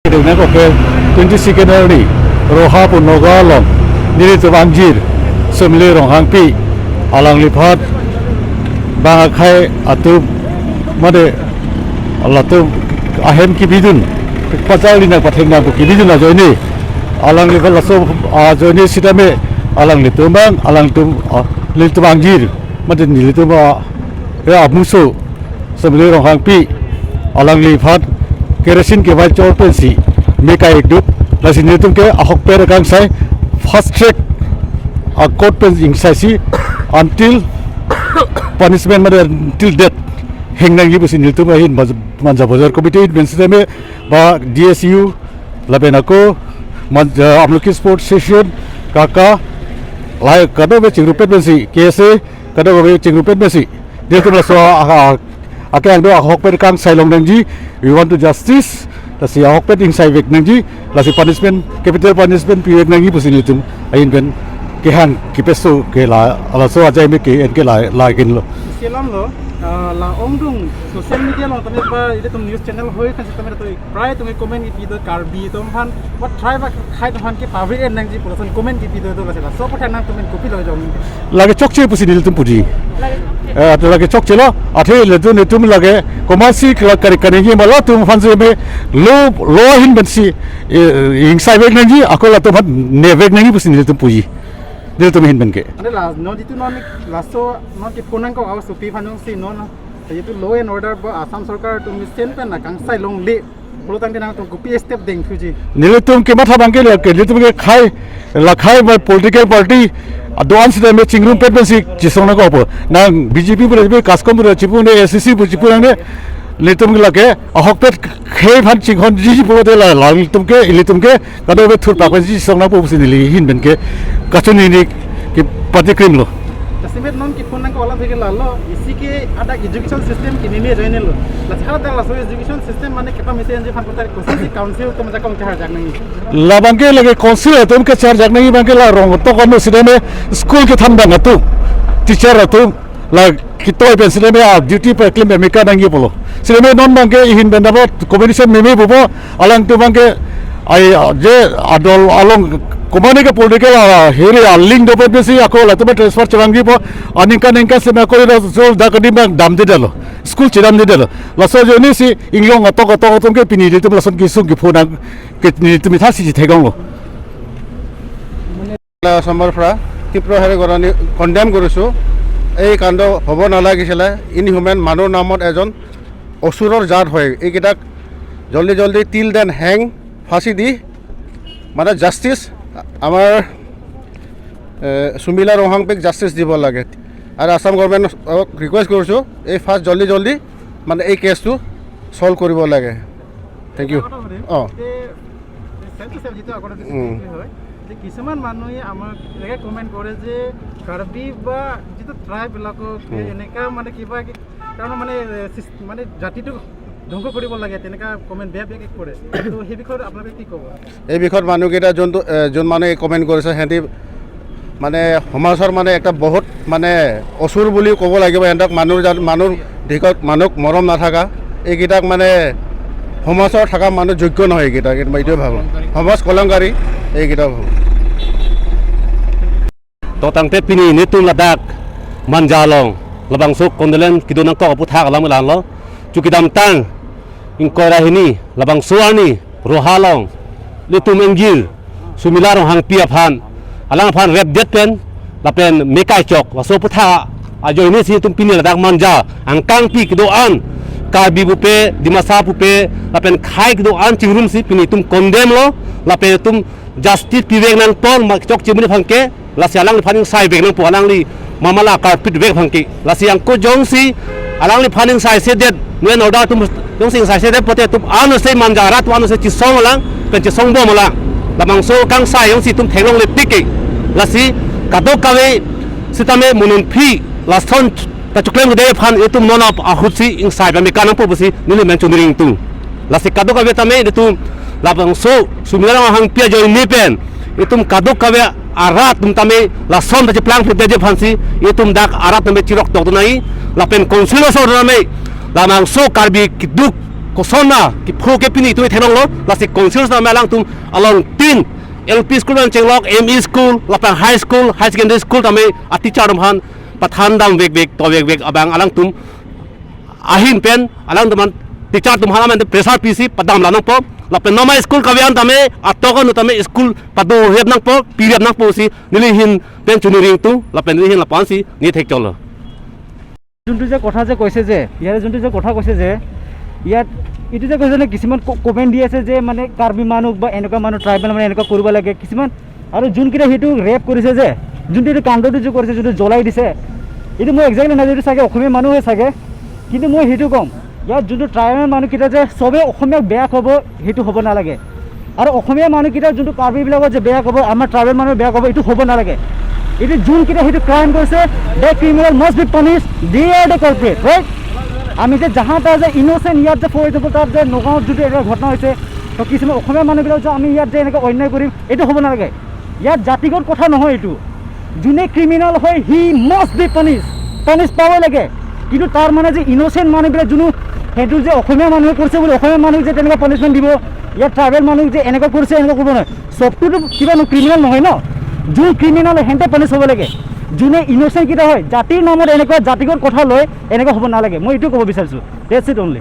Na ko ke 22nd ni Roha pu Noga long ni tu anjir Sumli Ronghangpi alang liphat bang khai atu made Allah tu ahem ki bidun pachal ni na patheng na ki bidun na joini alang liphat laso a joini sitame alang litumang alang tum litum anjir made ni litum ya musu Sumli Ronghangpi alang liphat kerosene ke wal chor pen si meka ek dup lasi nitum ke ahok per kang sai fast track a court pen ing sai si until punishment made until death hengnang gi busi niltum hin manja bazar committee ben me ba DSU laben ako amloki sport session kaka lai kado be chingrupet ben si KSA kado be chingrupet ben si niltum la so ake ang do ahok per kang sai long nang ji we want to justice lasi ahok pet ing sai vek nang ji lasi punishment capital punishment pi vek nang ji pusin litum ayin ben ke hang ki peso ke la ala so ajai me ke en ke la la kin lo Silam lo la ongdung social media long tame ba ide tum news channel hoi kan tame to prai tum comment ki do karbi tum phan what try ba khai tum phan ke public en nang ji pulason comment ki do la sela so patha nang tum copy lo jong lage chokche pusin litum puji to lage chokche lo athe le tu ne tum lage komasi kla kare kare gi mala tum phan je me lo lo hin ben si ing sai vek nang ji akola tum phan ne vek nang ji pusin litum puji dil tum hin ben ke ane la no jitu non la so non ki phonang ko aw supi phanung si non jitu law and order ba Assam sarkar tum sen pen na kang sai long le pulotang de nang tum copy step deng thuji nilitum ke matha bangke le ke nilitum ke khai la khai ba political party adoan si me chingrum pet ben si chisong na ko po na BJP bu be kaskom bu chipu ne SCC bu chipu ne nilitum ke lake ahok pet khe phan chinghon ji ji pu de la la nilitum ke ilitum ke kado be thur pa ji song na pu si nili hin ben ke kachuni ni ki patikrim lo tasimet non ki phone nang ko ala theke la lo isi ke ada education system ki nime join lo la chha da la so education system mane kepa message je phan ko tar kosi council to ma kong char jak nang la bangke lage council tum ke char jak nang bangke la rong to kono sideme school ke tham bang atu teacher atu la kitoi pen sideme a duty pe claim me ka nang polo sideme non bangke hin ben dabo communication meme bubo alang tu bangke ai je adol along komane ke political here link dope besi ako la tume transfer chawangi po aninka ninka se ma ko ro so da kadi bang dam de dalo school chidam de dalo la so joni si inglong atok atok tum ke pini de tum la son ki sung ki phona ke ni tumi tha si thegong lo অসমৰ পৰা তীব্ৰ হাৰে গৰাণী condemn কৰিছোঁ। এই কাণ্ড হ'ব নালাগিছিলে। Inhuman মানুহৰ নামত এজন অসুৰৰ জাত হয়। এইকেইটাক জল্দি জল্দি টিল then হেং ফাঁচি দি মানে জাষ্টিছ আমাৰ সুমিলা ৰংহাংপিক জাষ্টিছ দিব লাগে। আৰু আছাম গভৰ্ণমেণ্টক ৰিকুৱেষ্ট কৰিছোঁ এই ফাৰ্ষ্ট জল্দি জল্দি মানে এই কেছটো ছল্ভ কৰিব লাগে। Thank U. অঁ। হয় যে কিছুমান মানুহে আমাক এনেকৈ কমেণ্ট কৰে যে কাৰ্বি বা যিটো ট্ৰাইববিলাকক এনেকুৱা মানে কিবা কাৰণ মানে মানে জাতিটোক ধ্বংস কৰিব লাগে, তেনেকুৱা কমেণ্ট বেয়া বেয়াকৈ কৰে। তো সেই বিষয়ত আপোনালোকে কি ক'ব? এই বিষয়ত মানুহকেইটা যোনটো যোন মানুহে কমেণ্ট কৰিছে সিহঁতি মানে সমাজৰ মানে এটা বহুত মানে অসুৰ বুলি ক'ব লাগিব। সিহঁতক মানুহ মানুহ দিশত মানুহক মৰম নাথাকা এইকেইটাক মানে সমাজৰ থকা মানুহ যোগ্য নহয় এইকেইটা, মই এইটোৱে ভাবোঁ। সমাজ কলংকাৰী এইকেইটা ভাবোঁ। Totang te pini ni tum ladak manjalong labang suk kondolen kidonang ko putha kalam lang lo chukidam tang in koira hini labang suani rohalong litum engil sumilar hang pia phan alang phan rep det pen lapen mekai chok waso putha ajo ini si tum pini ladak manja angkang pi kidoan karbi bupe dimasa pupe lapen khai kidoan chingrum si pini tum condemn lo lapen tum justice piwek nang pon mak chok chimni phangke lasi alang li phaning sai bek nang pu alang li mamala carpet bek phangki lasi ang ko jong si alang li phaning sai se det nuen order tum jong sing sai se det pote tum anu se manjara tu anu se chi song lang pen chi song bo mala lamang so kang sai yong si tum thenglong le piki lasi kado kawe sitame munun phi lason ta chuklem de phan etum nona ahut si ing sai ba me kanang pu si nili men chuniring tung lasi kado kawe tame etum labang so sumira hang pia join ni pen itum kado kawe arat tum tame lason ta plang phi de phansi itum dak arat tame chirok tok nai lapen konsilo so name lamang so karbi kiduk kosona ki pho ke pini tu thenong lo lasi kongsil sa melang tum along tin LP school an chenglok ME school lapang high school, high secondary school tame a teacher dum han pathan dam vek vek to vek vek abang alang tum ahin pen alang tuman teacher tum halaman pressure pc padam lanang po lapen noma school kawian tame atoka no tame school padu heb nang po period nang po si nili hin pen chuni ring tu lapen nili hin lapan si ni thek cholo. যোনটো যে কথা যে কৈছে যে ইয়াৰে যোনটো যে কথা কৈছে যে ইয়াত এইটো যে কৈছে নে, কিছুমান কমেণ্ট দি আছে যে মানে কাৰ্বি মানুহ বা এনেকুৱা মানুহ, ট্ৰাইবেল মানুহ এনেকুৱা কৰিব লাগে কিছুমান। আৰু যোনকেইটা সেইটো ৰেপ কৰিছে যে, যোনটো এইটো কাণ্ডটো যে কৰিছে, যোনটো জ্বলাই দিছে, এইটো মই একজেক্টলি নাজানো, এইটো চাগে অসমীয়া মানুহে চাগে। কিন্তু মই সেইটো ক'ম, ইয়াত যোনটো ট্ৰাইবেল মানুহকেইটা যে চবেই অসমীয়াক বেয়া ক'ব, সেইটো হ'ব নালাগে। আৰু অসমীয়া মানুহকেইটা যোনটো কাৰ্বিবিলাকত যে বেয়া ক'ব, আমাৰ ট্ৰাইবেল মানুহে বেয়া ক'ব, এইটো হ'ব নালাগে। এইটো যোনকেইটা সেইটো ক্ৰাইম কৰিছে, the criminal must be punish, they are the culprit, right? আমি যে জাহা তাৰ যে ইন'চেণ্ট ইয়াত যে, ফৰ এক্সাম্পল, তাত যে নগাঁৱত যিটো এনেকুৱা ঘটনা হৈছে, তো কিছুমান অসমীয়া মানুহবিলাক যে আমি ইয়াত যে এনেকৈ অন্যায় কৰিম, এইটো হ'ব নালাগে। ইয়াত জাতিগত কথা নহয় এইটো। যোনে ক্ৰিমিনেল হয়, he must be punish, punish পাবই লাগে। কিন্তু তাৰ মানে যে ইন'চেণ্ট মানুহবিলাক যোনো সেইটো যে অসমীয়া মানুহে কৰিছে বুলি অসমীয়া মানুহক যে তেনেকুৱা পানিছমেণ্ট দিব, ইয়াত ট্ৰাইবেল মানুহক যে এনেকুৱা কৰিছে, এনেকুৱা কৰিব নহয়। চবটোতো কিবা ক্ৰিমিনেল নহয় ন? যোন ক্ৰিমিনেল, সিহঁতে পানিছ হ'ব লাগে। যোনে ইন'চেণ্ট কেইটা হয়, জাতিৰ নামত এনেকুৱা জাতিগত কথা লৈ এনেকুৱা হ'ব নালাগে। মই এইটো ক'ব বিচাৰিছোঁ। That's it only.